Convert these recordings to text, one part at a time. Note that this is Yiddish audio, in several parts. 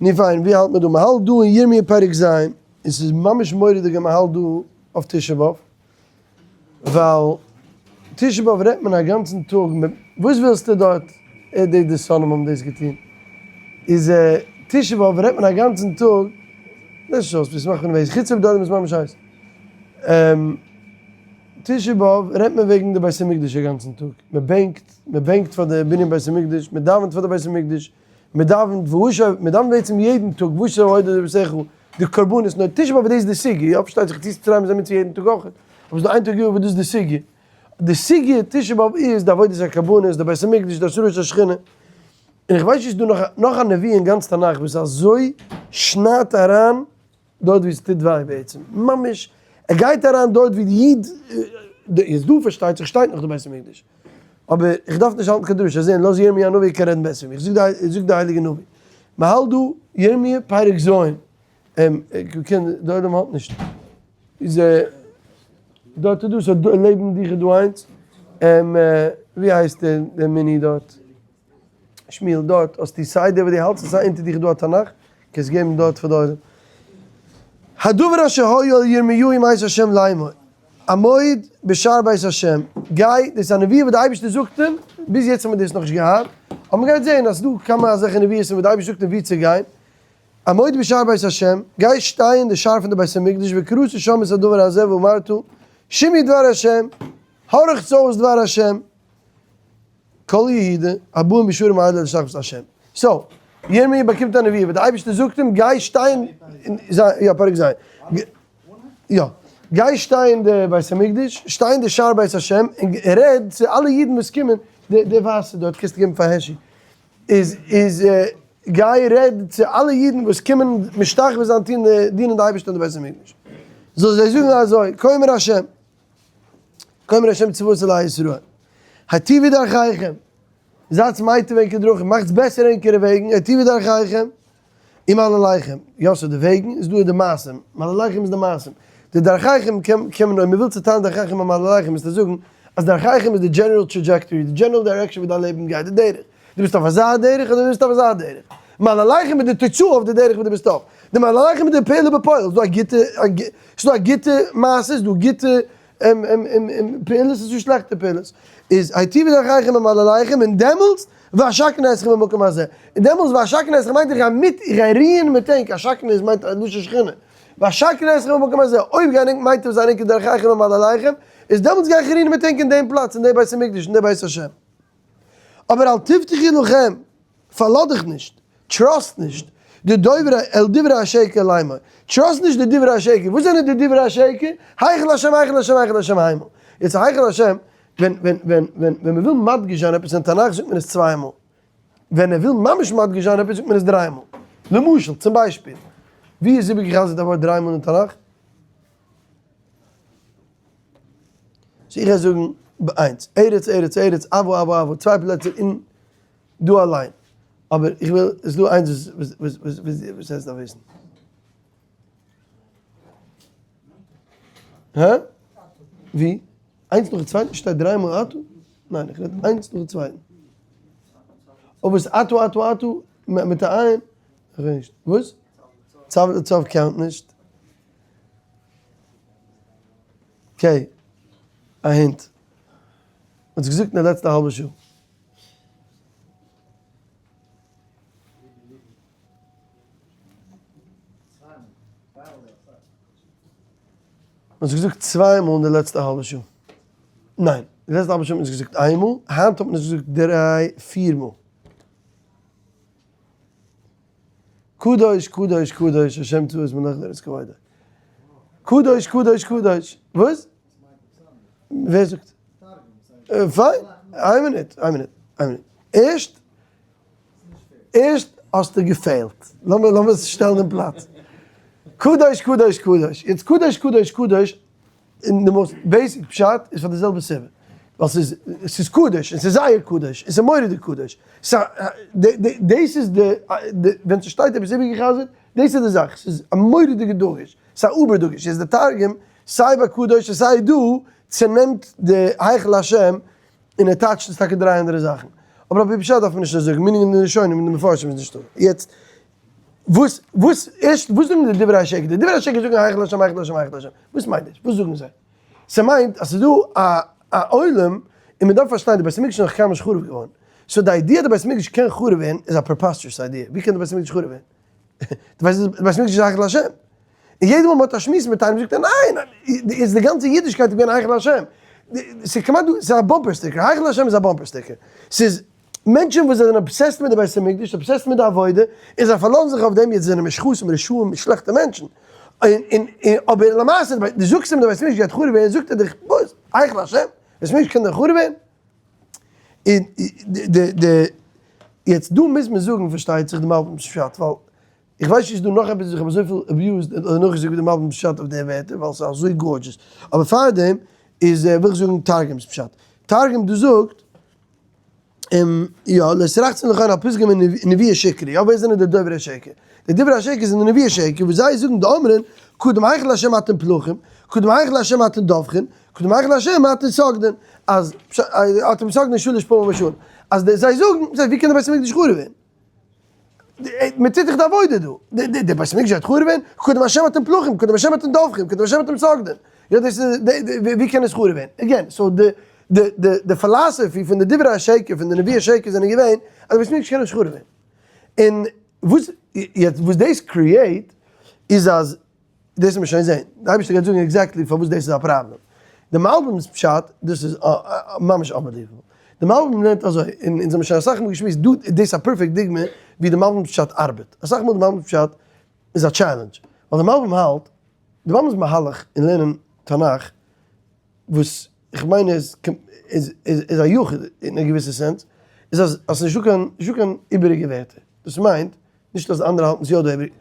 נו פיין, ווי האלט מען דא? מ'האלט דא אין ירמיה פרק ז', און ס'איז ממש מורא'דיג אז מ'האלט דא אויף תשעה באב, ווייל תשעה באב רעדט מען א גאנצן טאג, וואס ווילסטו דארט, די די שונאים האבן דאס געטון, איז תשעה באב רעדט מען א גאנצן טאג, לעש אויס, וואס מאכט מען נערוועז, חוץ אויב די עולם איז ממש הייס. תשעה באב רעדט מען וועגן די בית המקדש א גאנצן טאג, מען בענקט, מען בענקט פאר די בנין בית המקדש, מען דאווענט פאר די בית המקדש, מען דאווענט והשב, מען דאווענט בעצם יעדן טאג והשב הודו לביתך, די קרבנות, נאר תשעה באב איז דאס די סוגיא, יא פארשטייט זיך יציאת מצרים איז א מצוה יעדן טאג אויך, אבער ס'איז דא איין טאג יאר וואס דאס איז די סוגיא, די סוגיא תשעה באב איז די עבודת הקרבנות, די בית המקדש, די השראת השכינה, און איך ווייס נישט איז דא נאך נאך א נביא אין גאנץ תנך וואס אזוי שניידט אריין דארט ווי עס טוט וויי בעצם, ממש ער גייט אריין דארט ווי די איד, איז דא פארשטייט זיך שטייט נאך די בית המקדש, אבער איך דארף נישט האלטן קיין דרשה, זען לאז ירמי' הנביא קען רעדן בעסער ווי איך, זאגט די הייליגע נביא, מען האלט דא ירמי' פרק ז', קען די עולם האלט נישט, איז דארט איז דא, ס'דא לעבן דיך איז דא איינס, ווי הייסט דער מיני דארט? שמואל דארט האסטו סיי דער וואס דו האלטסט און סיי אונטער דיך איז דא א תנך, קענסט געבן דארט פאר די עולם. הדבר אשר היה אל ירמיהו מאת ה' לאמור, עמוד בשער בית ה', גיי, דאס איז א נבואה וואס די אייבערשטער זאגט אים, ביז יעצט האט מען דאס נאכנישט געהאט, אבער מען גייט זען אז ס'איז דא כמה אזעלכע נבואות וואס די אייבערשטער זאגט אים וואו צו גיין, עמוד בשער בית ה', גיי שטיי אין די שער פון די בית המקדש וקראת שם את הדבר הזה ואמרת, שמעו דבר ה', הארכטס אויס דבר ה', כל יהודה, הבאים בשערים האלה להשתחוות להשם. so, ירמי' באקומט א נבואה וואס די אייבערשטער זאגט אים גיי שטיין אין, יא פרק ז', יא, גיי שטיי אין די בית המקדש, שטיי אין די שער בית השם, און רעד צו אלע אידן וואס קומען, די די ווייסע דארט קענסטו געבן פאר העשי, איז איז גיי רעד צו אלע אידן וואס קומען משתחווה זיין טון דינען די אייבערשטער אין די בית המקדש, זאל זיי זאגן אזוי, כה אמר השם. כה אמר השם צבאות אלהי ישראל, היטיבו דרכיכם, זייטס מייטיב ענקער דרכים, מאכטס בעסער ענקערע וועגן, היטיבו דרכיכם, ומעלליכם, יא ס'איז די וועגן, איז דא די מעשים, מעלליכם איז די מעשים, די דרכיכם קען קען מען אויב מ'וויל צוטיילן דרכיכם און מעלליכם איז צו זאגן אז דרכיכם איז די general trajectory, די general direction ווי דיין לעבן גייט, די דרך, דו ביסט אויף אזא דרך אדער דו ביסט אויף אזא דרך. מעלליכם איז די תוצאה אויף די דרך וואס דו ביסט אויף. די מעלליכם איז די פעולה בפועל. ס'איז דא א גוטע, ס'איז דא א גוטע מעשה, ס'איז דא גוטע פעולות, ס'איז דא שלעכטע פעולות. איז היטיבו דרכיכם ומעלליכם, און דעמאלטס ואשכנה אתכם במקום הזה. און דעמאלטס ואשכנה אתכם מיינט איך גיי מיט, איך גיי רוען מיט ענק, אשכנה איז מיינט לשון שכינה. ואשכנה אתכם במקום הזה, אויב גייען ענק מיטיב זיין ענקער דרכיכם ומעלליכם, איז דעמאלטס גיי איך רוען מיט ענק אין דעם פלאץ, אין דעם בית המקדש, אין דעם בית השם. אבער אל תבטחו לכם, פארלאז דיך נישט, trust נישט, די דוברי אל דברי השקר לאמור, trust נישט די דברי השקר, וואס זענען די דברי השקר? היכל השם היכל השם היכל השם המה. יעצט היכל השם, ווען ווען ווען ווען ווען מען וויל מדגיש זיין עפעס אין תנך זאגט מען עס צוויי מאל, ווען ער וויל ממש מדגיש זיין עפעס זאגט מען עס דריי מאל. למשל, צום ביישפיל, ווי איז איבערגעחזרט א ווארט דריי מאל אין תנך? so איך גיי זאגן איינס, ארץ ארץ ארץ, אבו אבו אבו, צוויי פלעצער אין דא אליין, אבער איך וויל, עס איז דא איינס וואס וואס וואס וואס וואס עס דארף וויסן. הא? ווי? איינס נאכן צווייטן שטייט דריי מאל אתו? ניין, איך רעד איינס נאכן צווייטן. אויב איז אתו אתו אתו מיט א עין, איך ווייס נישט. וואס? צו לצו count נישט. okay, א hint. מ'האט עס געזאגט אין די לעצטע האלבע שעה. מ'האט עס געזאגט צוויי מאל אין די לעצטע האלבע שעה. ניין, די לעצטע האלבע שעה האט מען עס געזאגט איין מאל, היינט האט מען עס געזאגט דריי פיר מאל. קדוש קדוש קדוש השם צבאות מלך דורות כבודו. קדוש קדוש קדוש. וואס? ווער זאגט? פיין, איין מינוט, איין מינוט, איין מינוט. ערשט, ערשט האסטו געפעלט. לאמיר לאמיר עס שטעלן אין פלאץ. קדוש קדוש קדוש. יעצט קדוש קדוש קדוש אין די most basic פשט איז פאר די זעלבע סיבה, ווייל ס'איז ס'איז קדוש און ס'איז זייער קדוש און ס'איז מורא'דיג קדוש, סא דאס איז די ווען ס'שטייט עפעס איבערגע'חזר'ט, דאס איז די זאך, ס'איז א מורא'דיגע דגוש, ס'איז א איבער דגוש, איז די תרגום סיי ביי קדוש און סיי דא צונעמט די היכל השם און ער טייטשט עס טאקע דריי אנדערע זאכן, אבער על פי פשט דארף מען נישט אזוי זאגן, מנין אין די ראשונים און די מפרשים איז נישטא. יעצט. וואס וואס ערשט וואס זאגן די דברי השקר? די דברי השקר זאגן היכל השם היכל השם היכל השם. וואס מיינט דאס? וואס זאגן זיי? ס'מיינט אז ס'איז דא א א עולם און מ'דארף פארשטיין די בית המקדש איז נאך קיינמאל נישט חרוב געווארן. so די idea די בית המקדש קען חרוב ווערן איז א preposterous idea. ווי קען די בית המקדש חרוב ווערן? די בית המקדש איז היכל השם. און יעדע מאל מ'האט א שמועס מיט איינעם זאגט ער ניין! איז די גאנצע אידישקייט איז געווען היכל השם. ס'איז כמעט דא, ס'איז א bumper sticker, היכל השם איז א bumper sticker. ס'איז מענטשן וואס זענען obsessed מיט די בית המקדש, obsessed מיט די עבודה, און זיי פארלאזן זיך אויף דעם, יעצט זענען מושחתים, רשעים, שלעכטע מענטשן. און און און אבער למעשה, דו זאגסט אים די בית המקדש גייט חרוב ווערן, זאגט ער דיך, וואס? היכל השם? בית המקדש קען דען חרוב ווערן? און די די יעצט דא מוז מען זאגן פארשטייט זיך די מלבים'ס פשט, ווייל איך ווייס נישט איז דא נאך עפעס וואס איך האב אזויפיל abused אדער נאכגעזאגט ווי די מלבים'ס פשט אויף די ווערטער ווייל ס'איז אזוי gorgeous, אבער פארדעם איז וויל איך זאגן תרגום'ס פשט, תרגום דא זאגט יא לא תרחצון לכון על פתגם נביאי שקרי, יא ווער זענען די דוברי שקר? די דוברי השקר זענען די נביאי שקר וואס זיי זאגן דאמרין קדם היכל לה' אתם פלחים, קדם היכל לה' אתם דבחין, קדם היכל לה' אתם סוגדין, אז אתם סוגדין שלש פעמים בשנה, אז זיי זאגן, ווי קען די בית המקדש חרוב ווערן? מען טוט דאך די עבודה דא, די בית המקדש גייט חרוב ווערן? קדם השם אתם פלחים, קדם השם אתם דבחים, קדם השם אתם סוגדים, יא דאס איז, ווי קען עס חרוב ווערן? again, so די די די די philosophy פון די דברי השקר פון די נביאי השקר זענען געווען אז די בית המקדש קען נישט חרוב ווערן. און וואס יעצט וואס דאס create איז אז דאס וועט מען שוין זעהן, די אייבערשטער גייט זאגן exactly פארוואס דאס איז א פראבלעם. די מלבים'ס פשט, דאס איז ממש unbelievable. די מלבים לערנט אזוי, און אונז האבן שוין אסאך מאל געשמועסט, דא איז דאס א perfect דוגמא ווי די מלבים'ס פשט ארבעט. אסאך מאל די מלבים'ס פשט איז א challenge, ווייל די מלבים האלט, די מלבים'ס מהלך אין לערנען תנך, וואס איך מיין איז איז א יחיד אין א געוויסע sense, איז אז עס איז נישטא קיין איבעריגע ווערטער. דאס מיינט נישט אז אנדערע האלטן ס'יא דא איבעריג,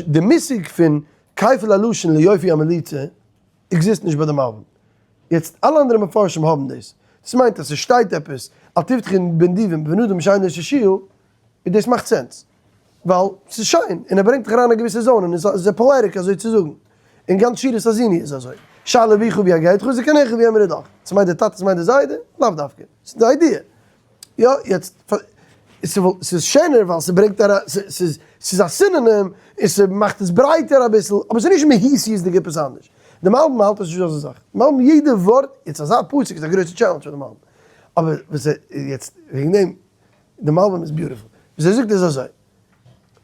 די מושג פון כפל הלשון ליופי המליצה exist נישט ביי די מלבים. יעצט אלע אנדערע מפרשים האבן דאס. דאס מיינט אז ס'שטייט עפעס אל תבטחו בנדיבים בבני אדם שאין תושיע, און דאס מאכט sense. ווייל ס'איז שיין, און ער ברענגט דיך אריין א געוויסע zone, און עס איז poetic אזוי צו זאגן. און גאנץ שירת האזיני איז אזוי. שאל אביך ויגדך וזקניך ויאמרו לך. ס'מיינט די טאטע ס'מיינט די זיידע? לאו דווקא. ס'איז די idea. יא, יעצט, ס'איז שענער ווייל ס'ברענגט אריין, ס'איז ס'איז א synonym, און ס'מאכט עס ברייטער אביסל, אבער ס'איז נישט מהותיות'דיג עפעס אנדערש. די מלבים האלט אז ס'נישט דא אזא זאך. מלבים יעדע ווארט, יעצט אזא פסוק איז א גרויסע challenge פאר די מלבים. אבער וואס ער, יעצט וועגן דעם, די מלבים איז beautiful. וואס ער זאגט איז אזוי,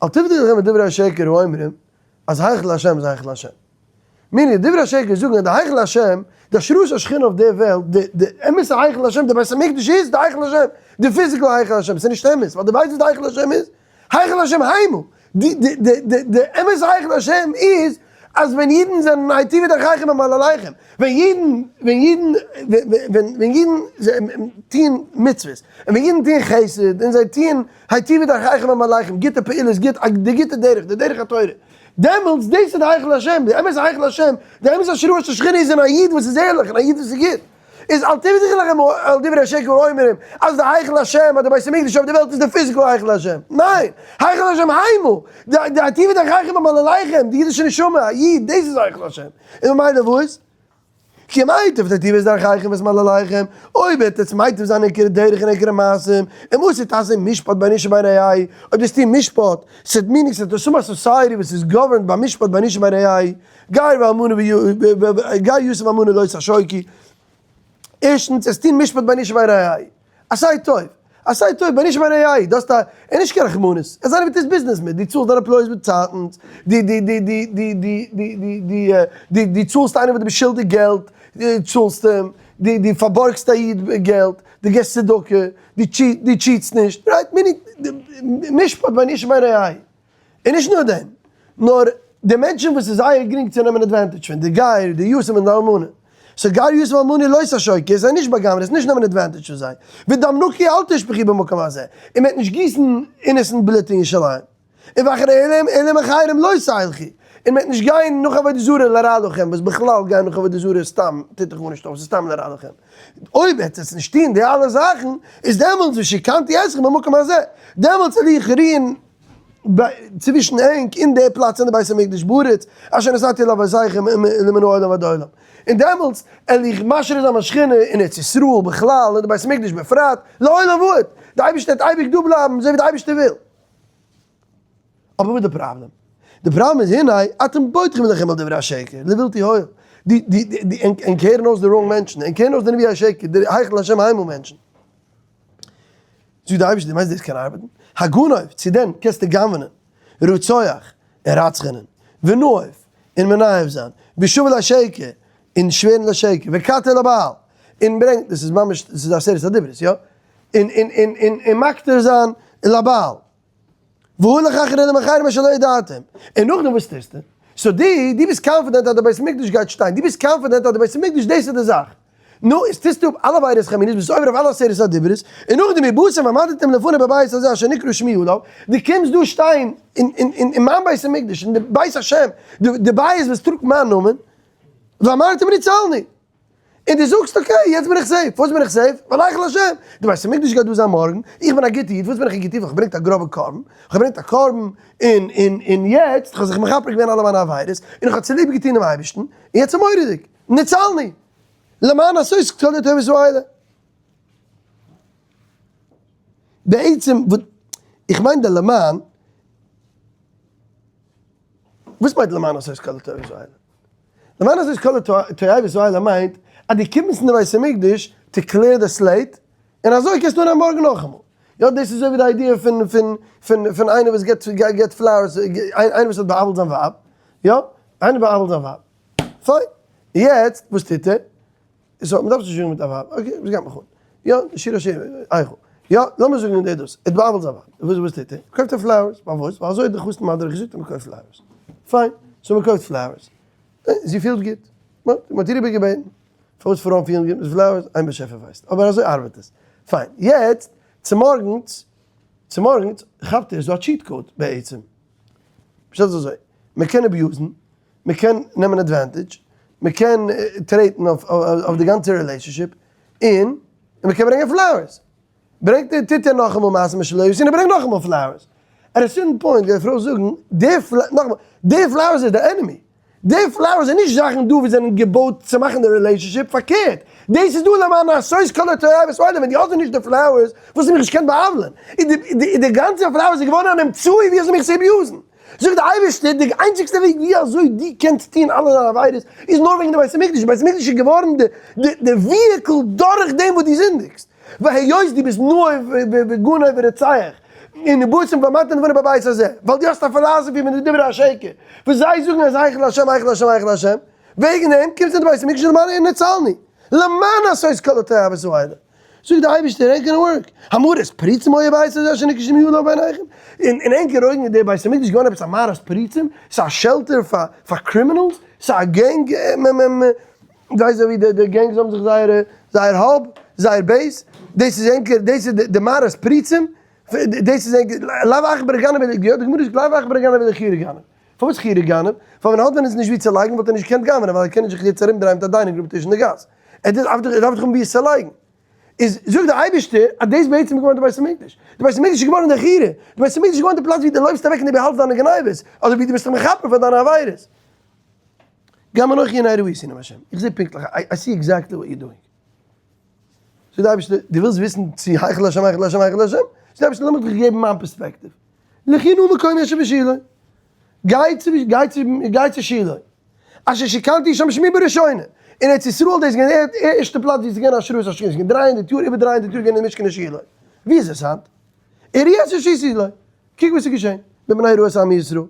אל תבטחו לכם בדברי השקר האומרים, אז היכל השם איז היכל השם. meaning די דברי השקר זאגן אז די היכל השם, די השראת השכינה אויף די וועלט, די די אמת'ע היכל השם, די בית המקדש איז די היכל השם, די physical היכל השם, ס'איז נישט אמת, ווייל דו ווייסט וואס די היכל השם איז? היכל השם המה! די די די די די אמת'ע היכל השם איז אז ווען אידן זענען היטיבו דרכיכם במעלליכם, ווען אידן ווען אידן ווען ווען אידן טוען מצוות, און ווען אידן טוען חסד, און זיי טוען היטיבו דרכיכם במעלליכם, גוטע פעולות, גוט די גוטע דרך, די דרך התורה, דעמאלטס דאס איז די היכל השם, די אמת היכל השם, די אמת השראת השכינה איז אין א איד וואס איז ערליך, אין א איד וואס איז גוט. איז אל תבטחו לכם על דברי השקר האומרים אז די היכל השם אדער בית המקדש אויף די וועלט איז די physical היכל השם. ניין! היכל השם המה! די היטיבו דרכיכם במעלליכם, די אידישע נשמה, א איד, דאס איז היכל השם. און ממילא וואס? כי אם היטב תיטיבו את דרכיכם ואת מעלליכם, אויב וועט עטס מייטיב זיין ענקערע דרך און ענקערע מעשים, אם עשי תעשה משפט בין איש ובין רעהו, אויב דו'סט טון משפט, ס'וועט meaning ס'וועט דאס האבן א society וואס איז governed ביי משפט בין איש ובין רעהו, גר ואלמנה גר יתום ואלמנה לא תעשוקו, ערשטנס, עס טון משפט בין איש ובין רעהו, עשה טוב, עשה טוב בין איש ובין רעהו, דו האסט א, ער נישט קיין רחמנות, ער איז איינער וואס טוט ביזנעס מיט, דו צאלסט דיינע employees מיט צייטנס, דו דו דו דו דו דו דו דו דו דו צאלסט איינעם וואס דו ביסט שולדיג געלט, דו צאלסט אים, דו דו פארבארגסט א איד געלט, דו געסט צדקה, דו דו cheat סט נישט, right? meaning, משפט בין איש ובין רעהו. און נישט נאר דעם, נאר די מענטשן וואס איז זייער גרינג צו נעמען advantage פון, די גר, די יתום און די אלמנה. so גר יתום ואלמנה לא תעשוקו, זיי נישט בא'גנב'ענען, עס נישט נעמען advantage פון זיי. ודם נקי אל תשפכו במקום הזה, און מען וועט נישט גיסן innocent בלוט אין ירושלים. און ואחרי אלהים אלהים אחרים לא תלכו, און מען וועט נישט גיין נאך עבודה זרה לרע לכם, וואס בכלל גיין נאך עבודה זרה סתם טוט דאך גארנישט אויף, ס'איז סתם לרע לכם. אויב וועט עטס נישט טון די אלע זאכן, איז דעמאלטס ושכנתי אתכם במקום הזה, דעמאלטס וועל איך רוען צווישן ענק אין די פלאץ אין די בית המקדש בארץ אשר נתתי לאבותיכם למן העולם ועד העולם, און דעמאלטס על איך משרה זיין מיין שכינה אין ארץ ישראל בכלל און די בית המקדש בפרט לעולם ועד, די אייבערשטער וועט אייביג דא בלייבן אזוי ווי די אייבערשטער וויל. אבער וואס איז די פראבלעם? די פראבלעם איז הנה אתם בוטחים לכם על דברי השקר לבלתי הועיל, די די די ענק הערן אויס די wrong מענטשן, ענק הערן אויס די נביאי השקר, די היכל השם הימה מענטשן. זאגט די אייבערשטער דו מיינסט דאס קען ארבעטן? הגנוב, צו דען קענסטו גנב'נען, רוצח, און רצח'נען, ונאוף, און מנאף זיין, ושבע לשקר, און שווערן לשקר, וקטר לבעל, און ברענגט, דאס איז ממש, דאס איז עשרת הדיברות, יא? און און און און און מקטיר זיין לבעל. והולך אחרי למחר מה שלא ידעתם. און נאכדעם וואס טוסטו? so דו, דו ביסט confident אז די בית המקדש גייט שטיין, דו ביסט confident אז די בית המקדש דאס איז די זאך. נו, איז טוסטו אפ אלע עבירות חמורות, ביסט עובר אויף אלע עשרת הדיברות, און נאכדעם ובאתם ועמדתם לפני בבית הזה אשר נקרא שמי עליו, דו קומסט דא שטיין אין אין אין מיין בית המקדש, אין די בית השם, די בית וואס טראגט מיין נאמען, ואמרתם נצלנו. און דו זאגסט okay, יעצט בין איך safe, פארוואס בין איך safe? ווייל היכל השם, די בית המקדש גייט דא זיין מארגן, איך בין א גוטע איד, פארוואס בין איך א גוטע איד? ווייל איך ברענגט א גראבע קרבן, איך האב געברענגט א קרבן, און און און יעצט, איך האב זיך מכפר געווען אלע מיינע עבירות, און איך האב צוליב געטון דעם אייבערשטן, און יעצט איז מורא'דיג, נצלני, למען עשות כל הטובות האלה. בעצם, איך מיין די למען, וואס מיינט למען עשות כל הטובות האלה? למען עשות כל התועבות האלה מיינט אז דו קומסט אין די בית המקדש to clear the slate, און אזוי קענסטו אנהייבן מארגן נאכאמאל. יא דאס איז אזוי ווי די idea פון פון פון פון איינער וואס געבט געבט flowers, איינער וואס האט בא'עוול'ט זיין ווייב, יא, איינער בא'עוול'ט זיין ווייב, פיין, יעצט וואס טוט ער? so מ'דארף נישט זאגן מיט א ווייב, okay, וואס גייט מיך אן? יא, שיר השירים, איכה. יא, לאמיר זאגן דער דאס, ער האט בא'עוול'ט זיין ווייב, וואס וואס טוט ער? קויפט ער flowers, פארוואס? ווייל אזוי האט די חתן מדריך געזאגט אז מ'קויפט flowers. פיין, so מ'קויפט flowers. זי פילט גוט. מ'האט איר איבערגעבעטן. פארוואס פרויען פילן גוט מיט flowers? איין באשעפער ווייסט. אבער אזוי ארבעט עס. פיין, יעצט, צומארגנס, צומארגנס כאפט ער, ס'איז דא א cheat code בעצם. פשט איז אזוי, מ'קען abuse ן, מען קען נעמען advantage, מען קען טרעטן אויף די גאנצע relationship, און מען קען ברענגען flowers. ברענגט ער, טוט ער נאכאמאל מעשה משלו און ער ברענגט נאכאמאל flowers. at a certain point גייט די פרוי זאגן, די נאכאמאל, די flowers איז די enemy. די flowers איז נישט זאכן דא וואס זענען געבויט צו מאכן די relationship, פארקערט, דאס איז דא למען עשות כל התועבות האלה, ווען דו האסט נישט די flowers, וואלסטו מיך נישט געקענט בא'עוול'ען. און די גאנצע flowers איז געווארן אן אמצעי ווי אזוי מיך צו abuse ן. זאגט די אייבערשטער, די איינציגסטע וועג ווי אזוי דו קענסט טון אלע דיינע עבירות איז נאר וועגן די בית המקדש, די בית המקדש איז געווארן די vehicle דורך דעם וואס דו זינדיגסט, והיות דו ביסט נואף וגונב ורוצח און ובאתם ועמדתם לפני בבית הזה, ווייל דו האסט א philosophy פון די דברי השקר וואס זיי זאגן אז היכל השם היכל השם היכל השם, וועגן דעם קומסטו אין די בית המקדש למען נצלני, למען עשות כל התועבות האלה. זאגט די אייבערשטער ענק gonna work, המערת פריצים היה בית הזה אשר נקרא שמי עליו בעיניכם, אין אין ענקער אויגן איז דער בית המקדש געווארן עפעס א מערת פריצים, ס'איז א shelter פאר פאר criminals, ס'איז א gang מ מ מ ווייסט ווי די די gangs האבן זיך זייערע זייער hub, זייער base, דאס איז ענקער דאס איז די מערת פריצים, דאס איז ענקער, לאו עכברא גנב אלא די גמרא זאגט לאו עכברא גנב אלא חורא גנב, פארוואס חורא גנב? ווייל ווען ער האט ווען עס נישט ווי צו לייגן וואלט ער נישט געקענט גנב'נען ווייל ער קען נישט זיך יעצט ארומדרייען מיט א dining room טיש אין די גאס. ער דארף דאך ער דארף דאך האבן ווי עס צו לייגן. איז זאגט דער אייבערשטער אז דאס בעצם איז געווארן די בית המקדש. די בית המקדש איז געווארן די חורא. די בית המקדש איז געווארן די פלאץ ווי דו לויפסט אוועק און דו באהאלטסט דיינע גניבות, אדער ווי דו ביסט זיך מכפר פאר דיינע עבירות. גם אנכי הנה ראיתי נאום השם. איך זע פונקטליך, I see exactly what you're doing. זאגט דער אייבערשטער, דו ווילסט וויסן צו היכל השם היכל השם היכל השם? זאגט דער אייבערשטער, לאמיך דיך געבן מיין פערספעקטיוו. לכי נא מקומי אשר בשילה. גיי צו גיי צו גיי צו שילה. אשר שכנתי שם שמי בראשונה. אין ארץ ישראל דאס איז געווען די ערשטע פלאץ ווי עס איז געווען השראת השכינה, עס איז געווען 300 יאר, איבער 300 יאר געווען אין משכן אין שילה. ווי איז עס היינט? וראו אשר עשיתי לו. קוק וואס איז געשען מיט בני רעות עמי ישראל.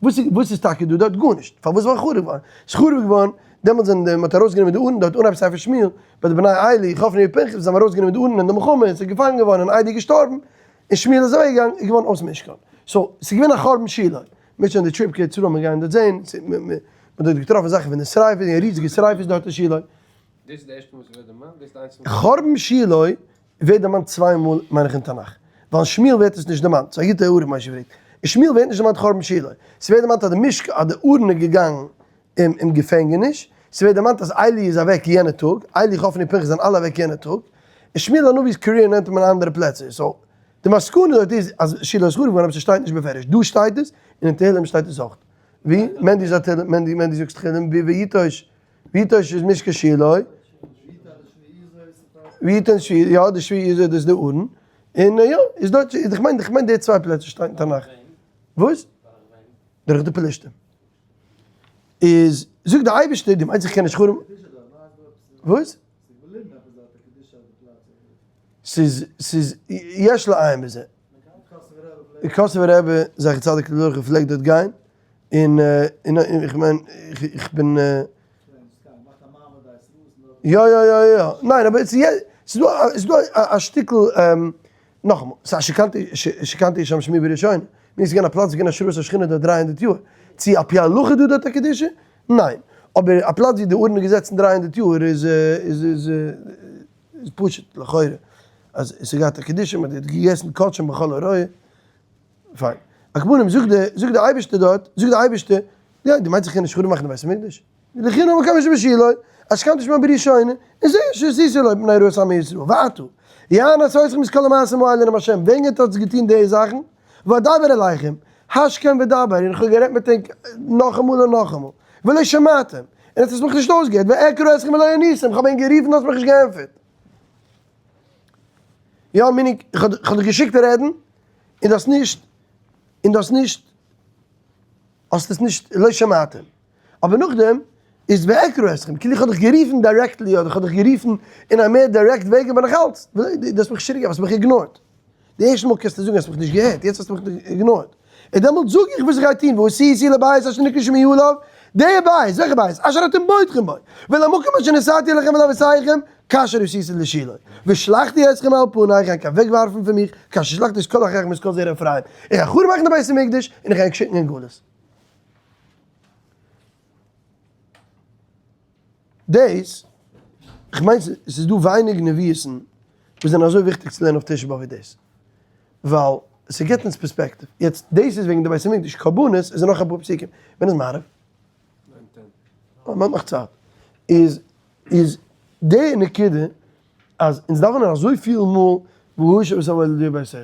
וואס איז וואס איז טאקע דא דארט? גארנישט. פארוואס ווייל חרוב געווארן? ס'איז חרוב געווארן דעמאלטס ווען מען האט ארויסגענומען די ארון דארט אנהייב ספר שמואל ביי די בני עלי חפני ופנחס זיי האבן ארויסגענומען די ארון אין די מלחמה און ס'איז געפאנגען געווארן און עלי איז געשטארבן און שמואל איז אוועקגעגאנגען איז געווארן אויס משכן. so ס'איז געווען א חורבן שילה. מ'וועט שוין די trip קיין ארץ ישראל מיר גייען דארט זעהן, מ'האט דארט געטראפן זאכן פון די שריפות, און ריזיגע שריפות דארט אין שילה. דאס איז די ערשטע מאל ס'ווערט דערמאנט? דאס איז די איינציגסטע מאל? חורבן שילה ווערט דערמאנט צוויי מאל מיין איך אין תנך, ווייל אין שמואל ווערט עס נישט דערמאנט, ס'איז א גוטע הערה משה פרעגט, אין שמואל ווערט נישט דערמאנט חורבן שילה, ס'ווערט דערמאנט אז די משכן אז די ארון איז געגאנגען אין געפענגעניש, ס'ווערט דערמאנט אז עלי איז אוועק יענע טאג, עלי חפני פנחס זענען אלע אוועק יענע טאג, און שמואל הנביא'ס career נעמט מען אין אנדערע פלעצער, so די מסקנא דארט איז אז שילה איז חרוב געווארן אבער ס'שטייט נישט בפירוש, דא שטייט עס און אין תהלים שטייט עס אויך. ווי? מענדי זאגט תהלים, מענדי מענדי זאגסט תהלים, ווי ויטוש, ויטוש איז משכן שילה, ויתן שבי, יא די שבי איז דאס די ארון, און יא איז דארט, איך מיין איך מיין די צוויי פלעצער שטייט אין תנך. וואס? דורך די פלישתים. איז זאגט די אייבערשטער, דו מיינסט איך קען נישט חרוב? וואס? ס'איז ס'איז יש לעיין בזה. די קאסובער רבי זכר צדיק לברכה פלעגט דארט גיין, און און איך מיין איך בין יא יא יא יא ניין אבער ס'איז דא ס'איז דא א שטיקל נאכאמאל ס'איז א שכנתי שכנתי שם שמי בראשונה מיר איז געווען א פלאץ געווען השראת השכינה דארט 300 יאר צו על פי הלכה דא דארט א קדושה? ניין אבער א פלאץ ווי די ארון איז געזעצן 300 יאר איז איז איז איז פשוט לכאורה אז עס האט געהאט א קדושה מען האט געגעסן קדשים בכל הרואה. פיין. על כל פנים זאגט די זאגט די אייבערשטער דארט, זאגט די אייבערשטער, יא דו מיינסט איך קען נישט חרוב מאכן די בית המקדש? לכו נא מקום אשר בשילה, אשר קמתי שמם בראשונה, און זה אשר עשיתי לו מפני רעת עמי ישראל, ועתה, יען עשות לכם את כל המעשים האלה נאם השם, ווען עטץ האטס געטון די זאכן, ואדבר אליכם, השכם ודבר, און איך האב גערעדט מיט ענק נאכאמאל און נאכאמאל, ולא שמעתם, און עטס האטס מיך נישט אויסגעהערט, ואקרא אתכם ולא עניתם, איך האב ענק גערופן און האטס מיך נישט געענטפערט. יא meaning איך האב דיך געשיקט רעדן און דו האסט נישט און דו האסט נישט האסט עס נישט לא שמעתם אבער נאכדעם איז ואקרא אתכם כאילו איך האב דיך גערופן directly אדער איך האב דיך גערופן אין א מער direct וועג אבער נאכאלץ דו האסט מיך נישט האסט מיך ignore ט די ערשטע מאל קענסטו זאגן האסט מיך נישט געהערט יעצט האסטו מיך ignore ט און דעמאלט זאג איך וואס איך גיי טון, ועשיתי לבית אשר נקרא שמי עליו, די בית, וועלכע בית? אשר אתם בוטחים בו, ולמקום אשר נתתי לכם ולאבותיכם, כאשר עשיתי לשילה, ושלחתי אתכם מעל פני, איך גיי ענק אוועקווארפן פון מיך, כאשר שלחתי את כל אחיכם את כל זרע אפרים, איך גיי חרוב מאכן די בית המקדש, און איך גיי ענק שיקן אין גלות. דאס, איך מיין ס'איז דא ווייניג נביאות'ן וואס זענען אזוי וויכטיג צו לערנען אויף תשעה באב ווי דאס. ווייל ס'געט אונז perspective. יעצט דאס איז וועגן די בית המקדש, קרבנות איז נאך אפאר פסוקים. ווען איז מעריב? 9:10. מ'האט נאך צייט. איז איז די נקודה אז אונז דאווענען אזויפיל מאל והשב את האבד לביתך.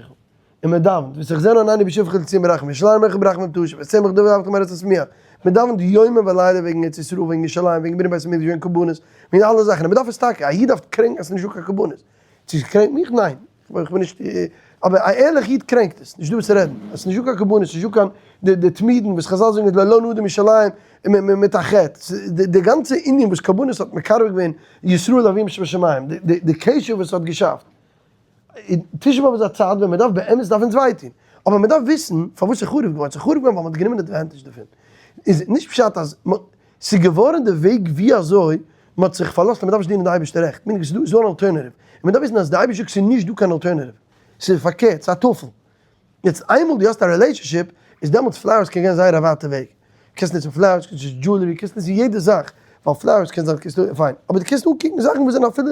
און מען דאווענט ותחזינה עינינו בשובך לציון ברחמים, ירושלים עירך ברחמים תשוב, את צמח דוד עבדך מהרה תצמיח. מען דאווענט יומם ולילה וועגן ארץ ישראל, וועגן ירושלים, וועגן בנין בית המקדש, וועגן קרבנות, וועגן אלע זאכן. און מען דארף עס טאקע, א איד דארף קרענקן אז ס'איז נישטא קיין קרבנות. צו עס קרענקט מיך? ניין. איך בין נישט, אבער א ערליך איד קרענקט עס, נישט דא וואס צו רעדן. עס איז נישטא קיין קרבנות, נישטא קיין די תמידין וואס חזל זאגן איז לא לנו אדם ירושלים מיט א חטא. די גאנצע ענין וואס קרבנות האט מקרב געווען ישראל לאביהם שבשמים, די קשר וואס עס האט געשאפט. תשעה באב איז א צייט ווען מען דארף באמת דארף אונז וויי טון, אבער מען דארף וויסן פארוואס ס'איז חרוב געווארן, ס'איז חרוב געווארן ווייל מען האט גענומען advantage דערפון. איז נישט פשט אז ס'איז געווארן די וועג ווי אזוי מען האט זיך פארלאזט אז מען דארף נישט דינען די אייבערשטער רעכט, meaning ס'איז דא אן alternative, און מען דארף וויסן אז די אייבערשטער זאגט ס'איז נישט דא קיין alternative, ס'איז פארקערט, ס'איז א טפל. יעצט איינמאל דו האסט א relationship, איז דעמאלטס flowers קען גיין זייער א ווייטע וועג. קענסט נוצן flowers, קענסט נוצן jewelry, קענסט נוצן יעדע זאך, ווייל flowers קען זיין קענסטו, פיין, אבער דו קענסט אנקוקן זאכן וואס זענען אפילו,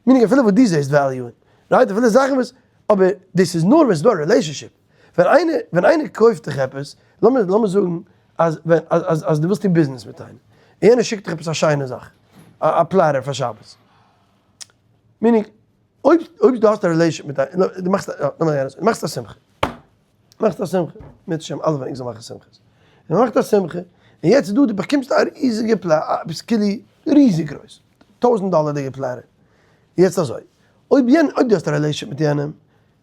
meaning אפילו וואס דו זעסט value אין, right? אפילו זאכן וואס, אבער דאס איז נאר ווען ס'איז דא א relationship. ווען איינער, ווען איינער קויפט דיך עפעס, לאמיר, לאמיר זאגן אז ווען, אז, אז, אז דו ווילסט טון ביזנעס מיט איינעם, און יענער שיקט דיך עפעס א שיינע זאך, א, א platter פאר שבת, meaning, אויב, אויב דו האסט א relationship מיט איינעם, דו מאכסט א, לאמיר גיין אזוי, דו מאכסט א שמחה, מאכסט א שמחה, אם ירצה השם אלע פון ענק זאלן מאכן שמחות, און מ'מאכט א שמחה, און יעצט איז דא, דו באקומסט א ריזיגע platter, עפעס כאילו ריזיג גרויס, טויזנט דאלערדיגע platter, יעצט אזוי, אויב יענער, אויב דו האסט א relationship מיט יענעם,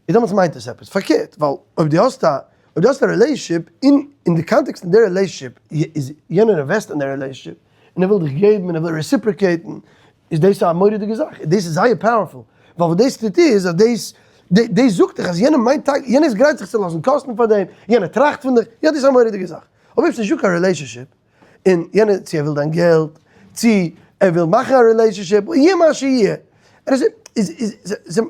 איז דעמאלטס מיינט עס עפעס, פארקערט, ווייל אויב דו האסט א, אויב דו האסט א relationship, אין אין די context פון די relationship, איז יענער invest אין די relationship, און ער וויל דיך געבן און ער וויל reciprocate ן, איז דאס א מורא'דיגע זאך, דאס איז זייער powerful, ווייל וואס דאס טוט איז, אז דאס, דאס זאגט דיך אז יענער מיינט טאקע, יענער איז גרייט זיך צו לאזן קאסטן פאר דעם, יענער טראכט פון דיך, יא דאס איז א מורא'דיגע זאך, אבער אויב ס'איז נישטא קיין relationship, און יענער צו ער וויל דיין געלט, צו ער וויל מאכן א relationship, יהיה מה שיהיה, ער איז, איז, איז, אן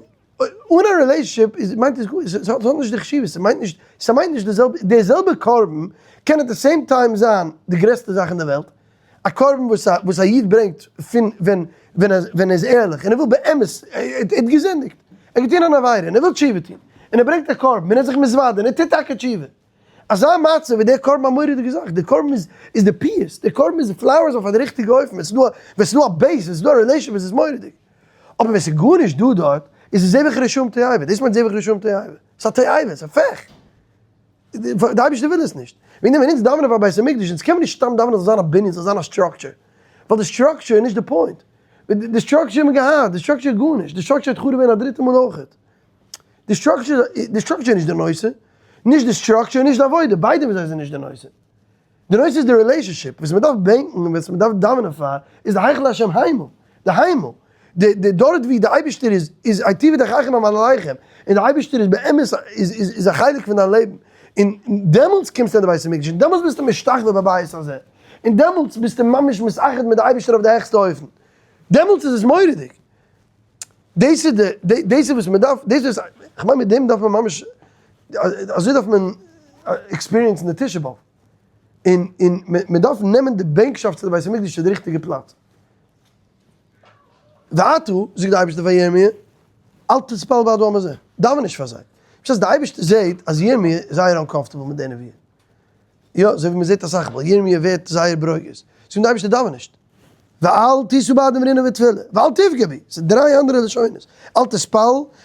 א relationship איז מיינט עס גארנישט, ס'האט נישט די חשיבות, ס'מיינט נישט, ס'מיינט נישט די זעלבע, די זעלבע קרבן קען at the same time זיין די גרעסטע זאך אין די וועלט, א קרבן וואס א וואס א איד ברענגט פון ווען ווען ער ווען ער איז ערליך און ער וויל באמת, ער האט געזינדיגט, ער האט געטון אן עבירה און ער וויל תשובה טון, און ער ברענגט א קרבן און ער איז זיך מתוודה און ער טוט טאקע תשובה, אזא מצב איז דער קרבן א מורא'דיגע זאך, דער קרבן איז איז די פיוס, דער קרבן איז די flowers אויף א די ריכטיגע אופן, ווען ס'איז דא א ווען ס'איז דא א base, ווען ס'איז דא א relationship איז עס מורא'דיג. אבער ווען ס'איז גארנישט דא דארט, איז עס זבח רשעים תועבה, דאס מיינט זבח רשעים תועבה, ס'איז א תועבה, ס'איז א פעך. די אייבערשטער וויל עס נישט. וועגן דעם ווען אונז דאווענען פאר בית המקדש, אונז קען מען נישט סתם דאווענען ס'זאל זיין א בנין, ס'זאל זיין א structure. ווייל די structure איז נישט די point. די structure האט מען געהאט, די structure איז גארנישט, די structure האט חרוב געווען א דריטע מאל אויכעט. די structure, די structure איז נישט די נושא. נישט די structure און נישט די עבודה, ביידע ווי אזוי זענען נישט די נושא. די נושא איז די relationship, וואס מען דארף בענקן און וואס מען דארף דאווענען פאר, איז די היכל השם המה, די המה, די די דארט ווי די אייבערשטער איז, איז היטיבו דרכיכם במעלליכם, און די אייבערשטער איז באמת איז איז איז א חלק פון דיין לעבן, און דעמאלטס קומסטו אין די בית המקדש, און דעמאלטס ביסטו משתחווה בבית הזה, און דעמאלטס ביסטו ממש מתאחד מיט די אייבערשטער אויף די העכסטע אופן, דעמאלטס איז עס מורא'דיג. דאס איז די, דאס איז וואס מען דארף, דאס איז, כ'מיין מיט דעם דארף מען ממש, אזוי דארף מען experience ן די תשעה באב. און און מען דארף נעמען די בענקשאפט צו די בית המקדש צו די ריכטיגע פלאץ. ועתה, זאגט די אייבערשטער פאר ירמי', אל תתפלל בעד העם הזה, דאווען נישט פאר זיי. פשט אז די אייבערשטער זעט אז ירמי' איז זייער uncomfortable מיט די נבואה. יא, אזוי ווי מען זעט אסאך מאל, ירמי' ווערט זייער ברוגז. זאגט די אייבערשטער דאווען נישט. ואל תשא בעדם רינה ותפילה, ואל תפגע בי, ס'איז דריי אנדערע לשונות, אל תתפלל,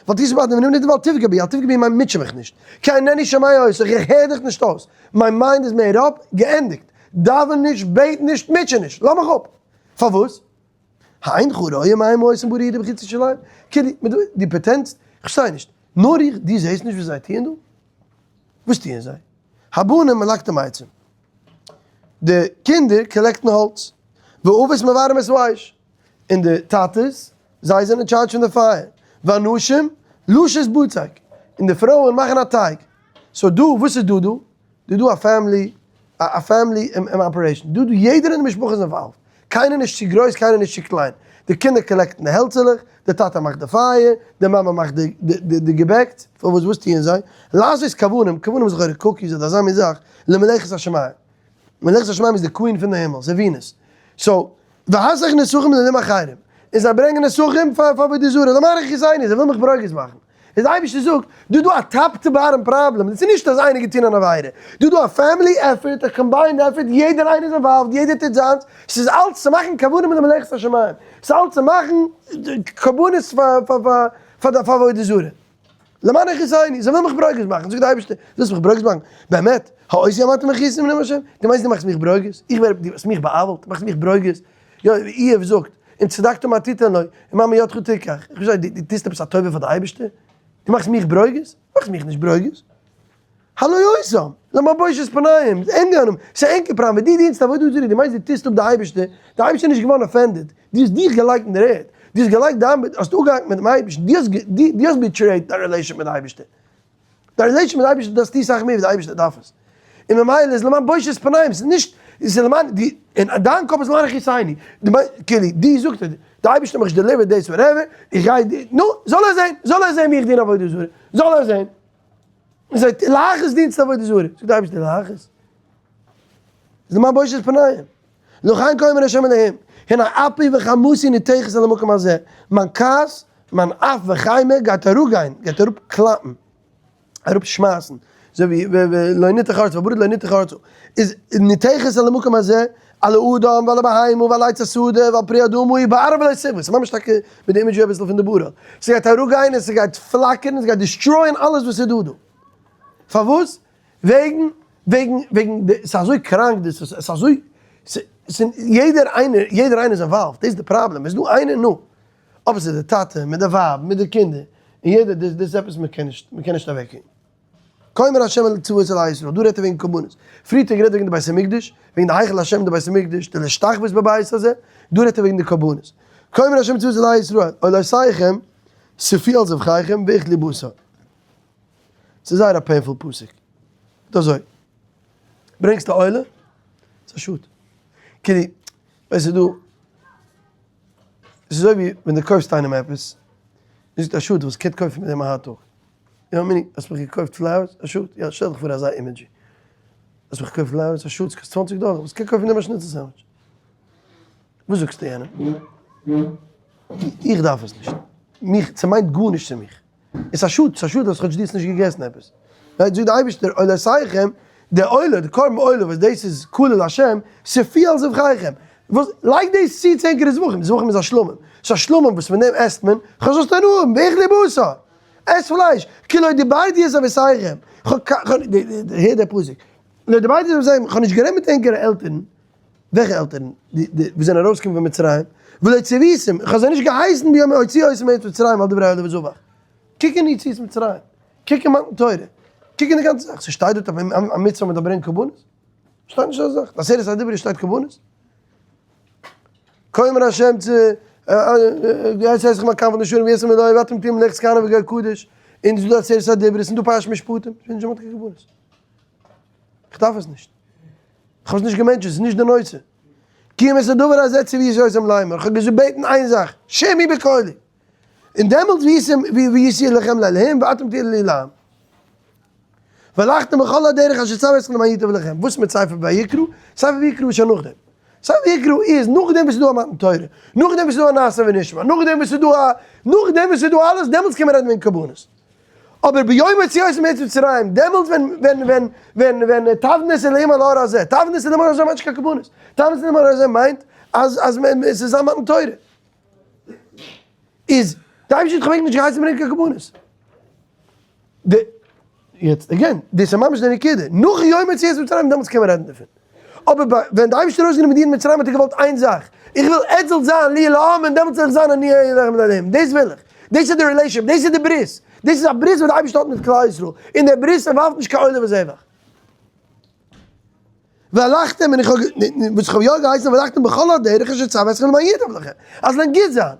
ואל תשא בעדם רינה ואל תפגע בי, אל תפגע בי מיינט מוטשע מיך נישט, כי אינני שומע אותך, איך הער דיך נישט אויס, מיין mind איז made up, געענדיגט, דאווען נישט, בעט נישט, מוטשע נישט, לאז מיך אפ. פארוואס? האינך רואה מה הם עושים בערי יהודה ובחוצות ירושלים? כאילו, דו pretend סט, כ'פארשטיי נישט, נאר איך, דו זעסט נישט וואס זיי טוען דא? וואס טוען זיי? הבנים מלקטים עצים. די קינדער collect ן האלץ. ואבות מבערים את האש. און די טאטעס, זיי זענען אין טשארדזש פון די פייער. והנשים לשות בצק. און די פרויען מאכן א טייג. so דא, וואס איז דא דא? דא דא א family, א family operation. דא דא יעדער אין די משפחה איז involved. קיינער נישט צו גרויס, קיינער נישט צו קליין. די קינדער collect ן די העלצעלעך, די טאטע מאכט די פייער, די מאמע מאכט די געבעקס. פארוואס וואס טוען זיי? לעשות כוונים, כוונים איז לכאורה cookies אדער אזא מין זאך, למלכת השמים. מלכת השמים איז די queen פון די הימל, ס'איז Venus. so, והסך נסכים לאלהים אחרים. און זיי ברענגען נסכים פאר עבודה זרה, למען הכעיסני, זיי ווילן מיך ברוגז מאכן. איז די אייבערשטער זאגט, דא איז דא א top to bottom problem, דאס איז נישט אז איינער געטון אן עבירה, דא איז דא א family effort, א combined effort, יעדער איינער איז involved, יעדער טוט זיינס, ס'איז אלץ צו מאכן כוונים למלכת השמים, ס'איז אלץ צו מאכן קרבנות פאר די עבודה זרה. למען הכעיסני, זיי ווילן מיך ברוגז מאכן, זאגט די אייבערשטער, דו ווילסט מיך ברוגז מאכן? באמת, האותי אם אתם מכעיסים נאום השם, דו מיינסט דו מאכסט מיך ברוגז? איך ווער, דו האסט מיך בא'עוול'ט, דו מאכסט מיך ברוגז? יא, איוב זאגט, אם צדקת מה תתן לו, ומה מידך תקח, איך פארשטיי, דו טוסט עפעס א טובה פאר די אייבערשטער? דו מאכסט מיך ברוגז? דו מאכסט מיך נישט ברוגז. הלא אותם, למען בושת פניהם, ענגענעם, ס'איז ענקער פראבלעם, דו דינסט עבודה זרה, דו מיינסט דו טוסט אפ די אייבערשטער, די אייבערשטער איז נישט געווארן offended, דו האסט דיך געלייגט אין דער ערד, דו האסט געלייגט דיין, האסט אפגעהאקט מיט'ן אייבערשטן, דו האסט, דו האסט betrayed דיין relation מיט די אייבערשטער. דיין relation מיט די אייבערשטער דארפסטו סאך מער ווי די אייבערשטער דארף עס. און ממילא איז למען בושת פניהם, ס'איז נישט, ס'איז למען, די, אין דיין קאפ איז למען הכעיסני. די מיינסט, כאילו, דו זאגסט, די אייבערשטער האט מיך נישט delivered דאס whatever, איך גיי, נו, זאל ער זען, זאל ער זען ווי איך דין עבודה זרה, זאל ער זען. און זיי להכעיס דינסט עבודה זרה, זאגט די אייבערשטער להכעיס? איז למען בושת פניהם. לכן כה אמר ה' אלהים, הנה אפי וחמתי ניתכת אל המקום הזה, מיין כעס, מיין אף וחימה גייט אראפגיין, גייט אראפ קלאפן, אראפ שמייסן, אזוי ווי לא ניתך ארצה, והברד לא ניתך ארצה, איז ניתכת אל המקום הזה, על האדם ועל הבהמה ועל עץ השדה ועל פרי האדמה ובערה ולא תביא, ס'איז ממש טאקע מיט די imagery אביסל פון די ברד, ס'גייט אראפגיין און ס'גייט פלאקערן, ס'גייט destroy ען אלעס וואס איז דא דא. פארוואס? וועגן, וועגן, וועגן די, ס'איז אזוי קראנק דאס, ס'איז אזוי, ס'איז, יעדער איינער, יעדער איינער איז involved, דאס איז די פראבלעם, איז דא איינער, נו. אבער ס'איז די טאטע, מיט די ווייב, מיט די קינדער, און יעדער, דאס, דאס איז עפעס מ'קען נישט, מ'קען נישט אוועקקוקן. כה אמר ה' אל צבאות אלהי ישראל, דא רעדט ער וועגן קרבנות. פריער האט ער גערעדט וועגן די בית המקדש, וועגן די היכל השם די בית המקדש, די להשתחוות בבית הזה, דא רעדט ער וועגן די קרבנות. כה אמר ה' צבאות אלהי ישראל, עולותיכם ספו על זבחיכם ואכלו בשר. ס'איז זייער א painful פסוק. זאגט אזוי, ברענגסט א עולה, ס'איז א שאד. כאילו, ווייסט ס'איז דא, ס'איז אזוי ווי ווען דו קויפסט איינעם עפעס, און זאגסט א שאד וואס קען קויפן מיט דעם א hot dog. יא מיני, האסט מיך געקויפט flowers? א שאד. יא, שטעל דיך פאר אזא imagery. האסט מיך געקויפט flowers? א שאד, ס'קאסט צוואנציג דאלער, וואס קען קויפן מיט דעם א שניצל sandwich? וואס זאגסטו יענעם? איך דארף עס נישט. מיך, ס'מיינט גארנישט צו מיך. עס איז א שאד, ס'איז א שאד אז כאטש דו האסט נישט געגעסן עפעס. right, זאגט דער אייבערשטער, עולותיכם, די עולה, די קרבן עולה וואס דאס איז כליל השם, ספו על זבחיכם. וואס, לייג דאס צו צו ענקערע זבחים, זבחים איז א שלמים, ס'איז א שלמים וואס פון דעם עסט מען, כ'זאל עס הנאה האבן, ואכלו בשר, עס פלייש, כי לא דיברתי את אבותיכם, כ'האב, הער דער פסוק, לא דיברתי את אבותיכם, כ'האב נישט גערעדט מיט ענקערע עלטערן, וועלכע עלטערן? די די וואס זענען ארויסגעקומען פון מצרים, ולא צויתים, איך האב זיי נישט געהייסן ביום הוציאי אותם מארץ מצרים על דברי עולה וזבח. קוק אין יציאת מצרים, קוק אין מתן תורה. קוק אין די גאנצע זאך, ס'שטייט דארט א מצוה מיט א ברענגען קרבנות? שטייט נישט אזא זאך, עשרת הדיברות שטייט קרבנות? כה אמר השם צו עשרת לכם הקם ונשארים ויעשו מלא ואתם תהיו מלאכת כהנים וגוי קדוש, און ס'איז דא עשרת הדיברות און דא פרשת משפטים, ס'איז נישט דערמאנט קיין קרבנות. כ'דארף עס נישט. כ'האב עס נישט געמענטשענט, ס'איז נישט די נושא. קיים את הדבר הזה צויתי אותם לאמר, כ'האב געבעטן איין זאך, שמעו בקולי. און דעמאלטס והייתי לכם לאלהים ואתם תהיו לי לעם. והלכתם בכל הדרך אשר צוה אתכם למען ייטב לכם. וואס מיט ספר ויקרא? ספר ויקרא איז שוין נאכדעם. ספר ויקרא איז נאכדעם וואס ס'איז דא א מתן תורה, נאכדעם וואס ס'איז דא א נעשה ונשמע, נאכדעם וואס ס'איז דא א, נאכדעם וואס ס'איז דא אלעס, דעמאלטס קען מען רעדן וועגן קרבנות. אבער ביום הוציאותיכם מארץ מצרים, דעמאלטס ווען ווען ווען ווען ווען תבנה את אלהים על ההר הזה, תבנה את אלהים על ההר הזה מיינט נישט קיין קרבנות, תבנה את אלהים על ההר הזה מיינט אז אז עס איז א מתן תורה. איז די אייבערשטער האט דאך נישט געהייסן ברענגען קיין קרבנות. די יעצט again, דאס איז ממש די נקודה, נאך יום יציאת מצרים דעמאלטס קען מען רעדן דערפון. אבער ביי ווען די אייבערשטער האט ארויסגענומען די אידן מצרים האט ער געוואלט איין זאך, איך וויל עטס זאלט זיין לי לעם און דעמאלטס זאל איך זיין אני אהיה לכם לאלהים, דאס וויל איך, דאס איז די relationship, דאס איז די ברית, דאס איז א ברית וואס די אייבערשטער האט מיט כלל ישראל, און דער ברית involve ט נישט קיין עולה וזבח. והלכתם און איך האב וואס איך האב יא געהייסן והלכתם בכל הדרך אשר צוה אתכם למען ייטב לכם, אז למען גוט זיין,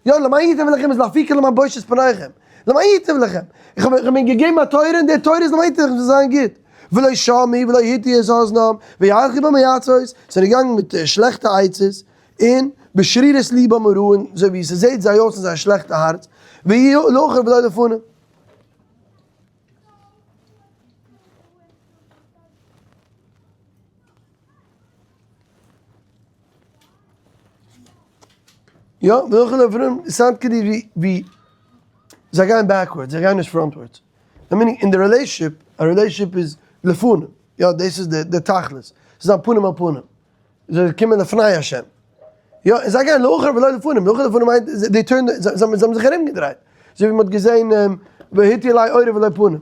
יא למען ייטב לכם איז לאפוקי למען בושת פניכם, למען ייטב לכם, איך האב איך האב אים געגעבן א תורה און די תורה איז למען ייטב לכם זאל זיין גוט, ולא שמעו ולא הטו את אזנם וילכו במועצות, זענען געגאנגען מיט שלעכטע עצות, און בשרירות לבם הרע און אזוי ווי ס'זעט זיי אויס אין זייער שלעכטע הארץ, ויהיו לאחור ולא לפנים. יא, וועלכע דערפון sound כדי ווי ווי זיי גייען backwards, זיי גייען נישט frontwards. I mean אין די relationship, א relationship איז לפנים, יא דאס איז די תכלית, ס'איז זיין פנים אל פנים, זיי קומען לפני השם, יא און זיי גייען לאחור ולא לפנים, לאחור ולפנים מיינט they turn, זיי האבן זיך ארומגעדרייט, אזוי ווי מ'האט געזען והטו אלי עורף ולא פנים.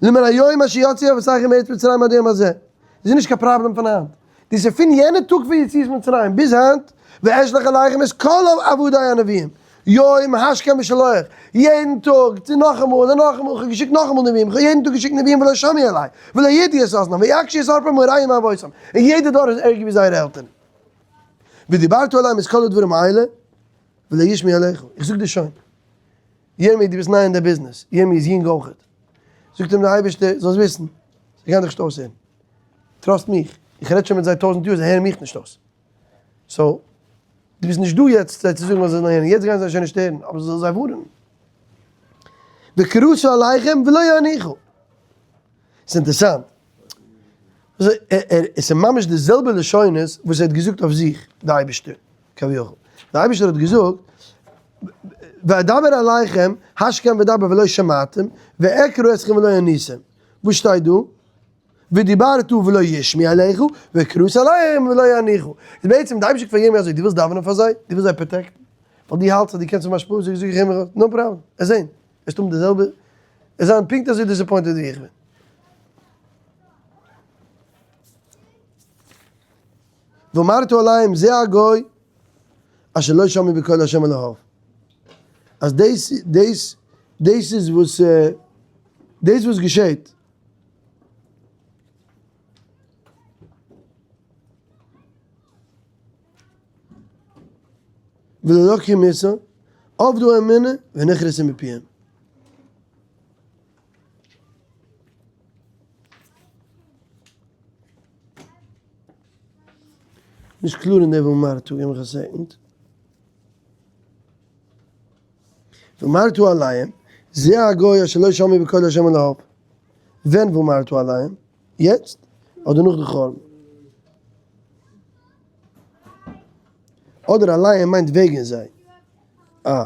למן היום אשר יצאו אבותיכם מארץ מצרים עד היום הזה. דאס איז נישט קיין פראבלעם פון היינט. דאס איז פון יענע טאג פון יציאת מצרים ביז היינט, ואשלח אליכם את כל עבדי הנביאים, יום השכם ושלוח, יעדן טאג, צו נאכאמאל און נאכאמאל, איך האב געשיקט נאכאמאל נביאים, איך האב יעדן טאג געשיקט נביאים ולא שמעו אלי, ולא הטו את אזנם, ויקשו את ערפם הרעים מאבותם, און יעדע דור איז ערגער ווי זייערע עלטערן. ודיברת אליהם את כל הדברים האלה, ולא ישמעו אליך. איך זאג דיר שוין. ירמי' דו ביסט ניי אין די ביזנעס, ירמי' איז יונג אויכעט, זאגט אים דער אייבערשטער, זאלסט וויסן, זיי גייען דיך נישט אויסהערן, trust מיך, איך רעד שוין מיט זיי טויזנט יאר, זיי הערן מיך נישט אויס, so, דו ביסט נישט דא יעצט זיי צו זאגן אז זיי זאלן הערן, יעצט גייען זיי שוין נישט הערן, אבער זאל זיי ווארענען. וקראת אליכם ולא יענוך. ס'איז אינטערעסאנט, עס איז ממש די זעלבע לשונות וואס ער האט געזאגט אויף זיך, די אייבערשטער, כביכול. די אייבערשטער האט געזאגט, ואדבר אליכם השכם ודבר ולא שמעתם, ואקרא אתכם ולא עניתם. וואס שטייט דא? ודיברת ולא ישמעו אליך, וקראת אליהם ולא יענוך. איז בעצם די אייבערשטער פרעגט ירמי' אזוי, דו ווילסט דאווענען פאר זיי? דו ווילסט זיי protect ן? ווייל דו האלטסט אז דו קענסט האבן השפעה, זאג איך ירמי', no problem, עס זען, וועסט האבן די זעלבע, עס זיין פונקט אזוי disappointed ווי איך בין. ואמרת אליהם זה הגוי אשר לא שמעו בקול ה' אלהיו. אז דאס דאס דאס איז וואס דאס וואס געשעט. ולא לקחו מוסר, אבדה אמונה ונכרתה מפיהם. נישט קלאר אין די ואמרת, גיב מיך א second. ואמרת אליהם, זה הגוי אשר לא שמעו בקול ה' אלהיו. ווען ואמרת אליהם? יעצט? אדער נאך די חורבן? אדער אליהם מיינט וועגן זיי. אה.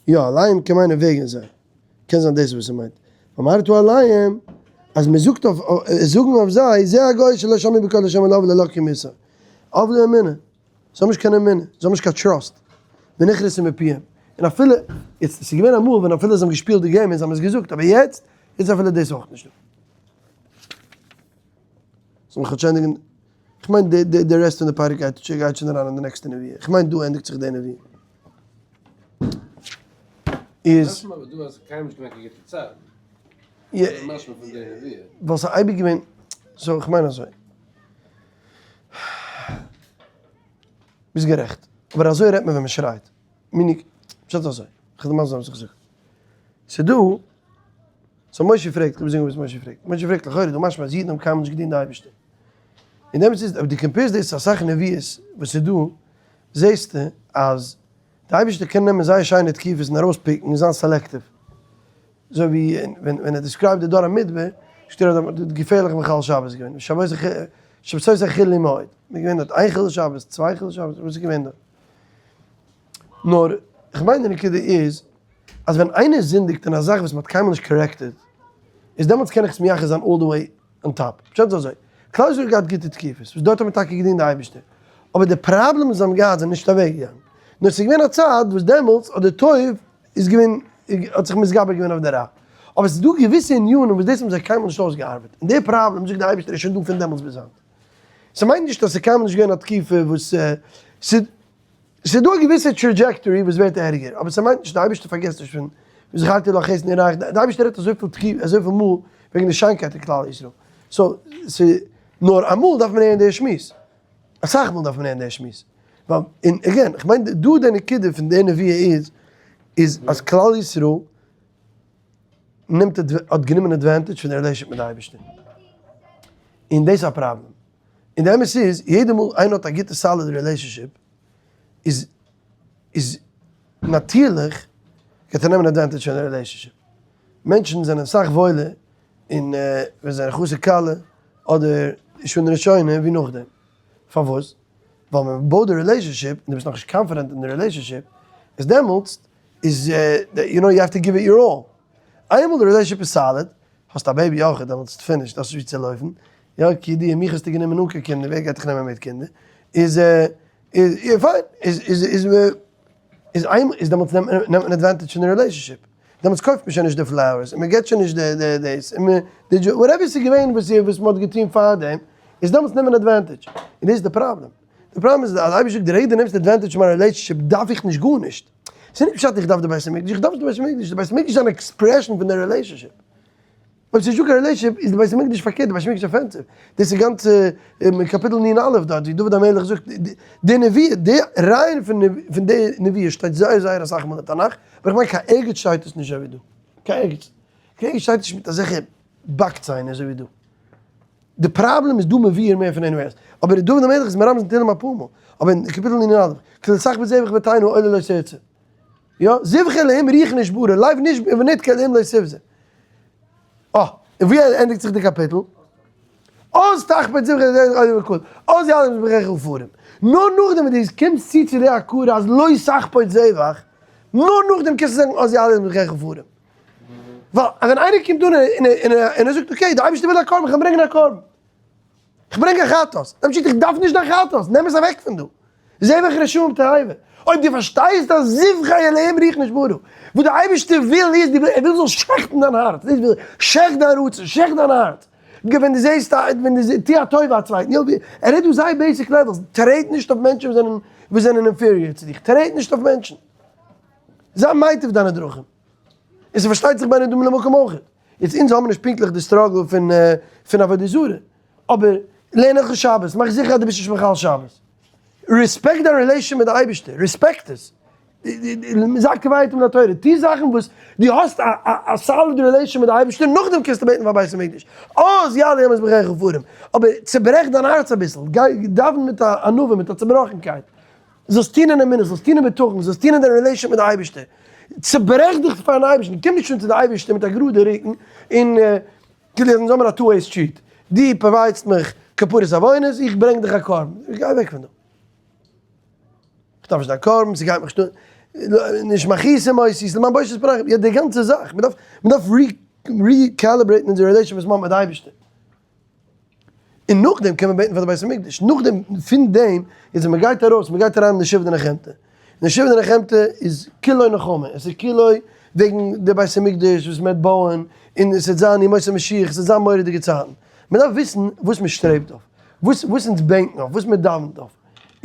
יא, אליהם קען מיינען וועגן זיי. קען זיין דאס איז וואס ער מיינט. ואמרת אליהם, אז מען זאגט אויף, זאגן אויף זיי, זה הגוי שלא שמעו בקול השם אלוהיו ולא לקחו מוסר. אבדו אמונה. זיי האבן נישט קיין אמונה. זיי האבן נישט קיין trust. ונכרתה מפיהם. און אפילו, יעצט, עס איז געווען אמאל ווען אפילו זיי האבן געשפילט די game און זיי האבן עס געזאגט, אבער יעצט איז אפילו דאס אויך נישטא. זאל מען כאטש ענדיגן, כ'מיין די די די rest פון די פרק גייט גייט שוין אריין אין די נעקסטע נבואה, כ'מיין דא ענדיגט זיך די נבואה. איז. משמע אבער דא אז קיינמאל נישט געווען קיין גוטע צייט. משמע פון די נבואה. ווייל ס'איז אייביג געווען, so איך מיין אזוי. ביסט גערעכט. אבער אזוי רעדט מען ווען מ'שרייט. meaning, פשט אזוי. כ'וועל דיר מסביר זיין וואס איך זאג. ס'דא, so משה פרעגט, כ'וועל זאגן וואס משה פרעגט. משה פרעגט לכאורה דא משמע אז אידן האבן קיינמאל נישט געדינט די אייבערשטער. און די אמת איז, אויב דו compare סט דאס צו אסאך נביאות וואס איז דא, זעסטו אז די אייבערשטער קען נעמען זייער שיינע תקופות און ארויס pick ן און זיין selective. אזוי ווי ווען ווען ער describe ט די דור המדבר, שטייט אז מ'האט געפערליך מחלל שבת געווען, שבתותי חיללו מאוד, מ'איז געווען דארט איין חילול שבת, צוויי חילול שבת, וואס איז געווען דארט? נאר איך מיין די נקודה איז, אז ווען איינער זינדיגט אין א זאך וואס מ'האט קיינמאל נישט corrected, איז דעמאלטס קען איך עס מייחס זיין all the way on top. פשט איז אזוי, כלל ישראל האט געהאט גוטע תקופות, וואס דארט האט מען טאקע געדינט די אייבערשטער, אבער די פראבלעם וואס זיי האבן געהאט זענען נישט אוועק געגאנגען, נאר ס'איז געווען א צייט וואס דעמאלטס האט די טוב איז געווען, האט זיך מתגבר געווען אויף די רע, אבער ס'איז דא געוויסע ענינים וואס דאס האבן זיי קיינמאל נישט אויסגעארבעט, און די פראבלעם זאגט די אייבערשטער איז שוין דא פון דעמאלטס ביז היינט. ס'מיינט נישט אז ס'איז קיינמאל נישט געווען א תקופה וואס ס'איז ס'איז דא א געוויסע trajectory וואס ווערט ערגער, אבער ס'מיינט נישט, די אייבערשטער פארגעסט נישט פון וזכרתי לך חסד נעוריך, די אייבערשטער רעדט אזויפיל תקופה אזויפיל מאל וועגן די שיינקייט אין כלל ישראל, so ס'איז נאר אמאל דארף מען הערן די שמועס, אסאך מאל דארף מען הערן די שמועס, ווייל און again, כ'מיין דא די נקודה פון די נבואה איז, איז אז כלל ישראל נעמט האט גענומען advantage פון די relationship מיט די אייבערשטער, און דאס איז א פראבלעם. און די אמת איז, יעדע מאל איינער האט א גוטע solid relationship, איז איז נאטירליך גייט ער נעמען advantage פון די relationship. מענטשן זענען אסאך וואוילער און ווען זיי זענען חתן כלה אדער שנה ראשונה ווי נאכדעם. פארוואס? ווייל מען בויט די relationship און דו ביסט נאכנישט confident אין די relationship, איז דעמאלטס איז you know you have to give it your all. איינמאל די relationship איז solid, האסט א baby אויך, דעמאלטס איז finished, האסט נישט ווי צו לויפן, יא כידוע מיך האסטו גענומען אן קיין קינדער, ווער גייט דיך נעמען מיט קינדער, איז איז יא פיין, איז איז איז איז איינמאל איז דעמאלטס נעמט מען נעמט מען advantage פון די relationship, דעמאלטס קויפט מען שוין נישט די flowers, און מען געבט שוין נישט די די דאס, און מען די whatever ס'איז געווען וואס וואס מען האט געטון פארדעם, איז דעמאלטס נעמט מען advantage, און דאס איז די פראבלעם, די פראבלעם איז אז אייבערשטער זאגט די רגע דו נעמסט advantage פון מיין relationship דארף איך נישט גארנישט, ס'איז נישט פשט איך דארף די בית המקדש, איך דארף נישט די בית המקדש, די בית המקדש איז אן expression פון די relationship. אויב ס'איז נישטא קיין relationship איז די בית המקדש פארקערט, די בית המקדש offensive. דאס איז גאנצע קאפיטל נ א דארט ווי דוד המלך זאגט די נבואה, די רעיון פון די נבואה שטייט זייער זייער אסאך מאל אין תנך, אבער איך מיין קיין ערגעץ שטייט עס נישט אזוי ווי דא. קיין ערגעץ. קיין ערגעץ שטייט נישט מיט אזעלכע באק ציינער אזוי ווי דא. די פראבלעם איז דא מבואר מער פון anywhere else. אבער דוד המלך איז מרמז אין תהלים אפאר מאל. אבער אין קאפיטל נ א, כי לא תחפוץ זבח ותאנה עולה לא תרצה. יא, זבחי אלהים רוח נשברה, לב נשבר ונדכה אלהים לא תבזה. אה, און ווי ענדיגט זיך די קאפיטל? אז תחפוץ זבחי אלהים וכל, אז יעלה מזבחך עפרים. נאר נאכדעם ווען דו קומסט צו צו די הכרה אז לא תחפוץ זבח, נאר נאכדעם קענסטו זאגן אז יעלה מזבחך עפרים. ווייל ווען איינער קומט אן און ער זאגט okay, די אייבערשטער וויל א קרבן, איך וועל ברענגען א קרבן. איך ברענג א חטאת. דער פשט איך דארף נישט דיין חטאת, נעם עס אוועק פון דא. זבח רשעים תועבה. אויב דו פארשטייסט אז זבחי אלהים רוח נשברה, וואס דער אייבערשטער וויל איז, ער וויל זאלסט שעכטן דיין הארץ, דאס וויל ער, שעכט דיין רצון, שעכט דיין הארץ. ווען דו זעסט א, ווען דו זעסט, טו א טובה א צווייטן, יא, ער רעדט דא זייער basic levels, טרעט נישט אויף מענטשן וואס זענען, וואס זענען inferior צו דיך, טרעט נישט אויף מענטשן. זיי מיטיב דיינע דרכים. און ס'פארשטייט זיך בין אדם למקום אויך. יעצט אונז האבן נישט פונקטליך די struggle פון פון עבודה זרה, אבער לערן הלכות שבת, מאך זיכער אז דו ביסט נישט מחלל שבת, respect דיין relation מיט די אייבערשטער, respect עס, זיי קובע עתים לתורה, טו זאכן וואס דו האסט א solid relation מיט די אייבערשטער, נאכדעם קענסטו בעטן פאר בית המקדש, אז יעלה המזבח עפרים, אבער צוברעך דיין הארץ אביסל, גיי דאווען מיט א ענווה, מיט א צובראכנקייט. זאלסט טון אין אמונה, זאלסט טון אין בטחון, זאלסט טון אין דיין relation מיט די אייבערשטער, צוברעך דיך פארן אייבערשטן, קום נישט אן צו די אייבערשטער מיט א גראדע רוקן, און כאילו אונז האבן א two way street, דו provide סט מיך כפרת עוונות, איך ברענג דיך א קרבן, גיי אוועק פון דא, איך דארף נישט דיין קרבן, ס'גייט מיך נישט אן, נישט מכעיסים אותי, ס'איז מיין בושת פנים, יא די גאנצע זאך, מ'דארף מ'דארף recalibrate ן אונזער relation וואס מ'האט מיט די אייבערשטער. און נאכדעם קען מען בעטן פאר די בית המקדש, נאכדעם פון דעם איז ווען מען גייט ארויס, מען גייט אריין אין די שבעה דנחמתא, און די שבעה דנחמתא איז כולו נחמה, עס איז כולו וועגן די בית המקדש וואס מען וועט בויען, און עס וועט זיין ימות המשיח, עס וועט זיין מורא'דיגע צייטן, מען דארף וויסן וואס מען שטרעבט אויף, וואס וואס אונז בענקן אויף, וואס מען דאווענט אויף,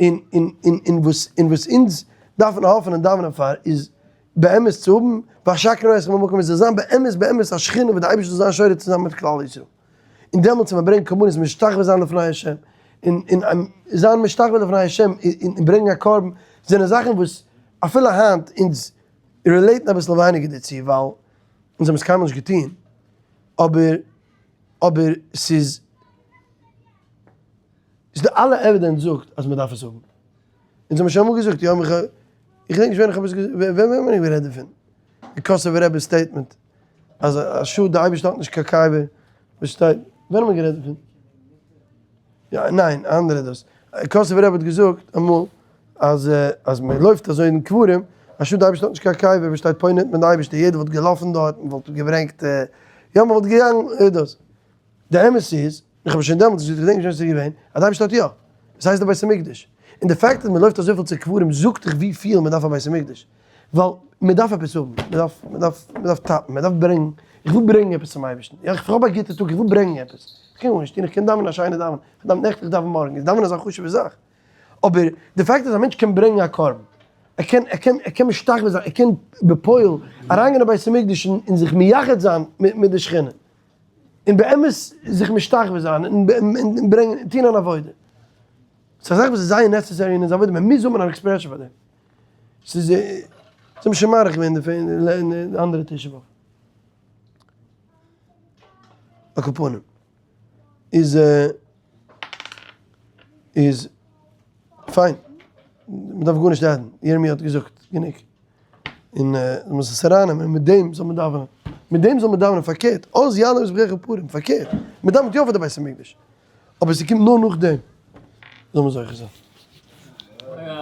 און און און און וואס און וואס אונז דארפן האפן און דאווענען פאר איז. באמת צו האבן, ואשכנה אתכם במקום, עס זאל זיין באמת באמת א שכינה וואס די אייבערשטער זאל זיין שורה צוזאמען מיט כלל ישראל. און דעמאלטס ווען מען ברענגט קרבנות משתחווה זיין לפני השם, און און זיין משתחווה לפני השם און ברענגען א קרבן, זענען זאכן וואס אפילו היינט אונז relate ן אביסל ווייניגער דערצו ווייל אונז האבן עס קיינמאל נישט געטון, אבער אבער ס'איז איז די אלע evidence זאגט אז מען דארף עס האבן. אונז האבן שוין אמאל געזאגט, יא מיך, איך געדענק נישט ווען איך האב עס געזאגט, ווען ווען האבן מיר גערעדט דערפון? די קאסובער רבי'ס statement אז א שאד די אייבערשטער האט נישט קיין קבר, וואס שטייט, ווען האבן מיר גערעדט דערפון? יא, ניין, אנדערע דאס. קאסובער רבי האט געזאגט אמאל אז אז מען לויפט אזוי אין קברים, א שאד די אייבערשטער האט נישט קיין קבר, וואס שטייט פה נטמן די אייבערשטער, יעדער וואלט געלאפן דארט, מען וואלט געברענגט, יא מען וואלט געגאנגען דאס. די אמת איז, איך האב שוין דעמאלטס געזאגט, איך געדענק נישט ווען עס איז געווען, אז די אייבערשטער האט יא. עס הייסט די בית המקדש. און די fact אז מען לויפט אזויפיל צו קברים זאגט דיך ווי פיל מען דארף א בית המקדש. ווייל מען דארף עפעס האבן, מען דארף, מען דארף, מען דארף טאפן, מען דארף ברענגן, איך וויל ברענגן עפעס צום אייבערשטן. יא, איך האב א גוטע טאג, איך וויל ברענגן עפעס. איך קען גארנישט טון, איך קען דאווענען א שיינע דאווענען, איך דאווען נעכטן, איך דאווען מארגן, איז דאווענען אזא חשוב'ע זאך. אבער די fact אז א מענטש קען ברענגן א קרבן, ער קען, ער קען, ער קען משתחווה זיין, ער קען בפועל אריינגיין אין בית המקדש און זיך מייחד זיין מיט די שכינה. און באמת זיך משתחווה זיין און ברענגען טון אן עבודה. ס'איז א זאך וואס איז זייער necessary אין אונזער עבודה, מען מוז האבן אן expression פאר דעם. ס'איז זיי האבן שוין מאריך געווען דערפון אין די אנדערע תשעה באב. על כל פנים. איז איז פיין. מ'דארף גארנישט add ן. ירמי' האט געזאגט גענוג. און מען מוז עס ארייננעמען, און מיט דעם זאל מען דאווענען, מיט דעם זאל מען דאווענען, פארקערט, אז יעלה מזבחך פרים, פארקערט, מען דאווענט יא פאר די בית המקדש, אבער ס'קומט נאר נאכדעם, זאל מען זוכה זיין.